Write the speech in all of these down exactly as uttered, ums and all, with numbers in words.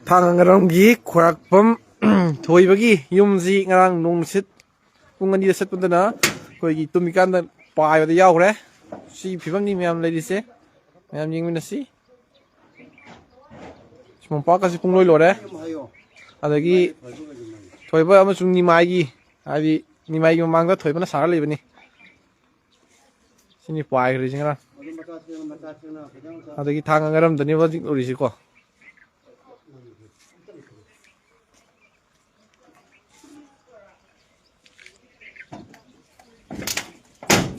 ꯊꯥꯡꯒ ꯉꯔꯝꯒꯤ ꯈ꯭ꯋꯥꯏꯔꯥꯛꯄꯝ ꯊꯣꯏꯕꯒꯤ ꯌꯨꯝꯁꯤ ꯉꯔꯥꯡ ꯅꯣꯡ ꯅꯨꯡꯁꯤꯠ ꯄꯨꯡ ꯑꯅꯤꯗ ꯆꯠꯄꯗꯨꯅ ꯑꯩꯈꯣꯏꯒꯤ ꯇꯨꯝꯃꯤꯀꯥꯟꯗ ꯄꯥꯏꯕꯗ ꯌꯥꯎꯈ꯭ꯔꯦ꯫ ꯁꯤ ꯐꯤꯕꯝꯅꯤ ꯃꯌꯥꯝ ꯂꯩꯔꯤꯁꯦ꯫ ꯃꯌꯥꯝ ꯌꯦꯡꯃꯤꯟꯅꯁꯤ꯫ ꯃꯣꯝꯄꯥꯛꯀꯁꯤ ꯄꯨꯡꯂꯣꯏ ꯂꯣꯏꯔꯦ꯫ ꯑꯗꯒꯤ ꯊꯣꯏꯕ ꯑꯃꯁꯨꯡ ꯅꯤꯃꯥꯏꯒꯤ, ꯍꯥꯏꯗꯤ ꯅꯤꯃꯥꯏꯒꯤ ꯃꯃꯥꯡꯗ ꯊꯣꯏꯕꯅ ꯁꯥꯔ ꯂꯩꯕꯅꯤ꯫ ꯁꯤꯅꯤ ꯄꯥꯏꯈ꯭ꯔꯤꯁꯤ ꯉꯔꯥꯡ꯫ ꯑꯗꯒꯤ ꯊꯥꯡꯒ ꯉꯔꯝꯗꯅꯦꯕ ꯍꯧꯖꯤꯛ ꯎꯔꯤꯁꯤꯀꯣ꯫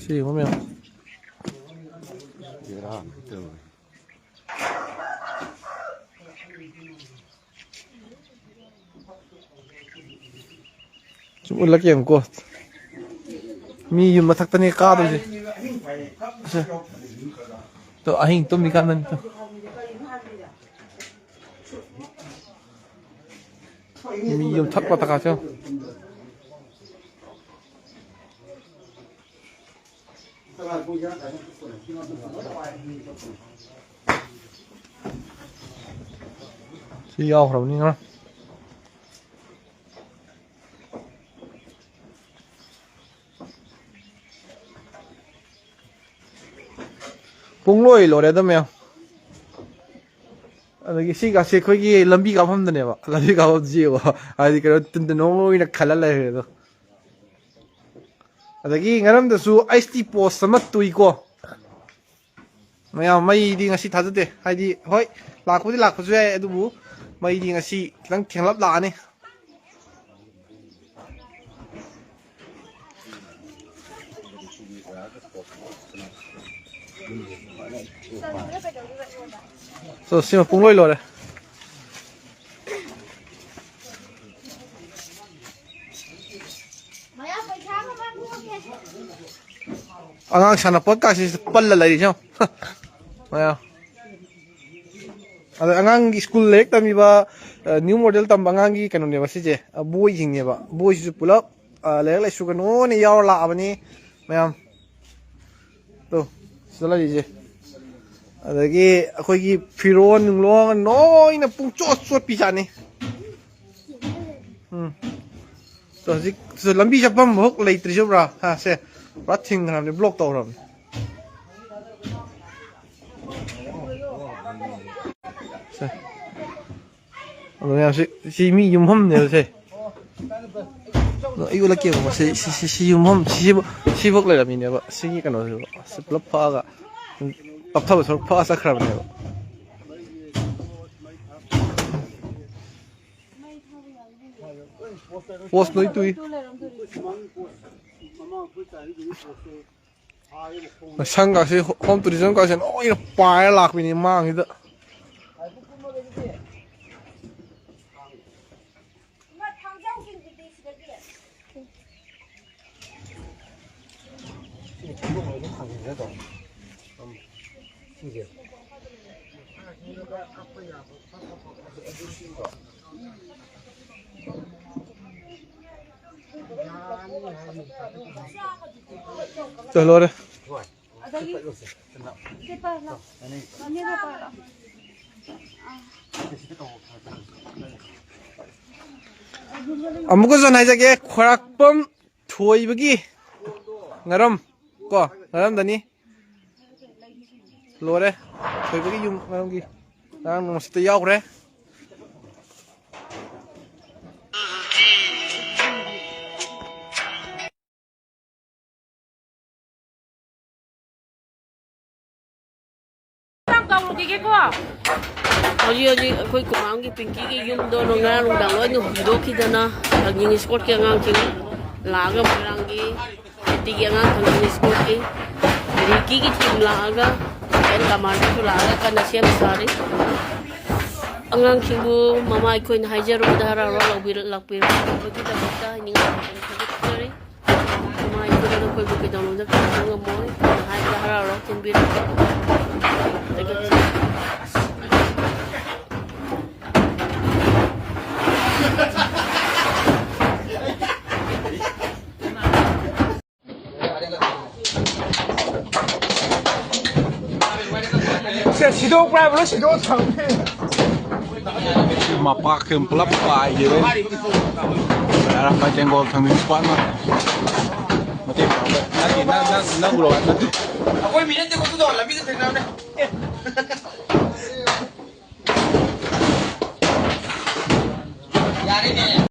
ꯁꯤ ꯌꯦꯡꯉꯣ ꯃꯌꯥꯝ꯫ ꯁꯨꯝ ꯎꯠꯂꯛꯀꯦ ꯌꯦꯡꯉꯨꯀꯣ꯫ ꯃꯤ ꯌꯨꯝ ꯃꯊꯛꯇꯅꯦ ꯀꯥꯗꯣꯏꯁꯦ꯫ ꯁꯦ꯫ ꯇꯣ, ꯑꯍꯤꯡ ꯇꯨꯝꯃꯤꯀꯥꯟꯗꯅꯤ ꯇꯣ꯫ ꯃꯤ ꯌꯨꯝꯊꯛ ꯃꯊꯛꯀꯥꯁꯦ ꯌꯦꯡꯉꯣ꯫ ꯁꯤ ꯌꯥꯎꯈ꯭ꯔꯕꯅꯤꯅ꯫ ꯄꯨꯡ ꯂꯣꯏ ꯂꯣꯏꯔꯦꯗ ꯃꯌꯥꯝ꯫ ꯑꯗꯒꯤ ꯁꯤꯒꯁꯦ ꯑꯩꯈꯣꯏꯒꯤ ꯂꯝꯕꯤ ꯀꯥꯞꯐꯝꯗꯅꯦꯕ꯫ ꯂꯝꯕꯤ ꯀꯥꯞꯐꯝꯁꯤ ꯌꯦꯡꯉꯣ꯫ ꯍꯥꯏꯗꯤ ꯀꯩꯅꯣ ꯇꯤꯟꯗꯅꯣꯡ ꯑꯣꯏꯅ ꯈꯜꯂ ꯂꯩꯔꯦ ꯑꯗꯣ꯫ ꯑꯗꯒꯤ ꯉꯔꯝꯗꯁꯨ ꯑꯩꯁ ꯇꯤ ꯄꯣꯁ ꯑꯃ ꯇꯨꯏꯀꯣ꯫ ꯃꯌꯥꯝ ꯃꯩꯗꯤ ꯉꯁꯤ ꯊꯥꯖꯗꯦ꯫ ꯍꯥꯏꯗꯤ ꯍꯣꯏ ꯂꯥꯛꯄꯨꯗꯤ ꯂꯥꯛꯄꯁꯨ ꯌꯥꯏ, ꯑꯗꯨꯕꯨ ꯃꯩꯗꯤ ꯉꯁꯤ ꯈꯤꯇꯪ ꯊꯦꯡꯂꯞ ꯂꯥꯛꯑꯅꯤ꯫ ꯁꯣ, ꯁꯤꯃ ꯄꯨꯡꯂꯣꯏ ꯂꯣꯏꯔꯦ꯫ ꯑꯉꯥꯡ ꯁꯥꯟꯅꯄꯣꯠ ꯀꯥꯁꯤ ꯄꯜꯂ ꯂꯩꯔꯤꯁꯦ ꯌꯦꯡꯉꯣ꯫ ꯃꯌꯥꯝ꯫ ꯑꯗ ꯑꯉꯥꯡꯒꯤ ꯁ꯭ꯀꯨꯜ ꯂꯥꯏꯔꯤꯛ ꯇꯝꯃꯤꯕ, ꯑ, ꯅ꯭ꯌꯨ ꯃꯣꯗꯦꯜ ꯇꯝꯕ ꯑꯉꯥꯡꯒꯤ ꯀꯩꯅꯣꯅꯦꯕ ꯁꯤꯁꯦ, ꯑ, ꯕꯣꯏꯁꯤꯡꯅꯦꯕ꯫ ꯕꯣꯏꯁꯤꯁꯨ ꯄꯨꯂꯞ, ꯑ, ꯂꯥꯏꯔꯤꯛ ꯂꯥꯏꯁꯨꯒ ꯂꯣꯏꯅ ꯌꯥꯎꯔ ꯂꯥꯛꯑꯕꯅꯤ ꯃꯌꯥꯝ꯫ ꯇꯣ, ꯁꯤꯗ ꯂꯩꯔꯤꯁꯦ꯫ ꯑꯗꯒꯤ ꯑꯩꯈꯣꯏꯒꯤ ꯐꯤꯔꯣꯟ ꯅꯨꯡꯂꯣꯟ ꯂꯣꯏꯅ ꯄꯨꯡꯆꯣꯠ ꯆꯣꯠꯄꯤ ꯖꯥꯠꯅꯤ꯫ ꯎꯝ꯫ ꯑꯗꯣ ꯍꯧꯖꯤꯛ ꯂꯝꯕꯤ ꯆꯠꯐꯝ ꯐꯥꯎ ꯂꯩꯇ꯭ꯔꯤꯁꯦ ꯄꯨꯔꯥ, ꯍꯥ, ꯁꯦ, ꯄꯨꯔꯥ ꯊꯤꯡꯈ꯭ꯔꯕꯅꯤ, ꯕ꯭ꯂꯣꯛ ꯇꯧꯈ꯭ꯔꯕꯅꯤ꯫ ꯁꯦ꯫ ꯑꯗꯣ ꯃꯌꯥꯝꯁꯤ, ꯁꯤ ꯃꯤ ꯌꯨꯝꯐꯝꯅꯦꯕ ꯁꯦ꯫ ꯑꯗꯣ ꯑꯩ ꯎꯠꯂꯛꯀꯦꯕꯀꯣ꯫ ꯁꯤ, ꯁꯤ, ꯁꯤ, ꯁꯤ ꯌꯨꯝꯐꯝ, ꯁꯤ, ꯁꯤꯕꯨ-, ꯁꯤꯐꯧ ꯂꯩꯔꯝꯃꯤꯅꯦꯕ꯫ ꯁꯤꯒꯤ ꯀꯩꯅꯣꯁꯤꯕꯨ꯫ ꯁꯤ ꯄꯨꯂꯞ ꯐꯛꯑꯒ, ꯇꯞꯊꯕ ꯁꯔꯨꯛ ꯐꯛꯑ ꯆꯠꯈ꯭ꯔꯕꯅꯦꯕ꯫ ꯄꯣꯁ ꯂꯣꯏ ꯇꯨꯏ꯫ ꯁꯪꯒꯁꯤ ꯍꯣꯝ ꯇꯨꯔꯤꯖꯝꯒꯁꯦ ꯂꯣꯏꯅ ꯄꯥꯏꯔ ꯂꯥꯛꯄꯤꯅꯤ ꯃꯥꯡꯁꯤꯗ꯫ ꯆꯠꯂꯣꯔꯦ꯫ ꯑꯃꯨꯛꯀꯁꯨ ꯍꯥꯏꯖꯒꯦ, ꯈ꯭ꯋꯥꯏꯔꯥꯛꯄꯝ ꯊꯣꯏꯕꯒꯤ ꯉꯔꯝ ꯀꯣ, ꯉꯔꯝꯗꯅꯤ꯫ ꯂꯣꯏꯔꯦ꯫ ꯊꯣꯏꯕꯒꯤ ꯌꯨꯝ ꯉꯔꯝꯒꯤ ꯉꯔꯥꯡ ꯅꯣꯡꯃꯁꯤꯗ ꯌꯥꯎꯈ꯭ꯔꯦ꯫ ꯀꯧꯔꯨꯈꯤꯒꯦꯀꯣ꯫ ꯍꯧꯖꯤꯛ ꯍꯧꯖꯤꯛ ꯑꯩꯈꯣꯏ ꯀꯨꯃꯥꯝꯒꯤ ꯄꯤꯡꯀꯤꯒꯤ ꯌꯨꯝꯗꯣ ꯉꯔꯥꯡ ꯅꯨꯡꯗꯥꯡ ꯂꯣꯏꯅ ꯍꯨꯟꯗꯣꯛꯈꯤꯗꯅ, ꯊꯥꯡꯖꯤꯡ ꯁ꯭ꯀꯣꯠꯀꯤ ꯑꯉꯥꯡꯁꯤꯡ ꯂꯥꯛꯑꯒ, ꯃꯣꯏꯔꯥꯡꯒꯤ ꯁꯤꯇꯤꯒꯤ ꯑꯉꯥꯡ ꯊꯥꯡꯖꯤꯡ ꯁ꯭ꯀꯣꯠꯀꯤ ꯔꯤꯀꯤꯒꯤ ꯇꯤꯝ ꯂꯥꯛꯑꯒ, ꯑꯦꯟ ꯀꯃꯥꯟꯗꯔꯁꯨ ꯂꯥꯛꯑꯒ ꯀꯟꯅ ꯁꯦꯝ ꯁꯥꯔꯤ꯫ ꯑꯉꯥꯡꯁꯤꯡꯕꯨ ꯃꯃꯥ ꯑꯩꯈꯣꯏꯅ ꯍꯥꯏꯖꯔꯨꯕꯗ ꯍꯔꯥꯎ ꯍꯔꯥꯎ ꯂꯧꯕꯤꯔ-, ꯂꯥꯛꯄꯤꯔꯛꯄꯒꯤꯗꯃꯛꯇ ꯍꯥꯏꯅꯤꯡꯕ ꯊꯥꯒꯠꯆꯔꯤ꯫ ꯃꯃꯥ ꯑꯩꯈꯣꯏꯅ ꯅꯈꯣꯏꯕꯨ ꯀꯩꯗꯧꯅꯨꯡꯗ ꯀꯥꯎꯕ ꯉꯝꯃꯣꯏ ꯍꯥꯏꯕꯗ ꯍꯔꯥꯎ ꯍꯔꯥꯎ ꯊꯤꯟꯕꯤꯔꯛꯄ ꯊꯥꯒꯠꯆꯔꯤ꯫ ꯁꯤꯗꯣꯛꯄ꯭ꯔꯥ ꯍꯥꯏꯕ? ꯂꯣꯏ ꯁꯤꯗꯣꯛꯑ ꯊꯝꯃꯦ꯫ ꯃꯄꯥꯛꯁꯦ ꯄꯨꯂꯞ ꯄꯥꯏꯈꯤꯕ꯫ ꯌꯥꯔꯝꯕ ꯇꯦꯡꯒꯣꯜ ꯊꯝꯃꯤ ꯁ꯭ꯀ꯭ꯋꯥꯠ ꯑꯃ꯫ ꯃꯇꯦꯡ ꯄꯥꯡꯕ꯫ ꯅꯪꯒꯤ, ꯅꯪ, ꯅꯪ, ꯅꯪ ꯎꯔꯣ ꯍꯥꯏꯕ ꯅꯠꯇꯦ꯫ ꯑꯩꯈꯣꯏ ꯃꯤ ꯅꯠꯇꯦꯀꯣ, ꯑꯗꯨꯗꯣ ꯂꯝꯕꯤꯗ ꯊꯦꯡꯅꯕꯅꯦ꯫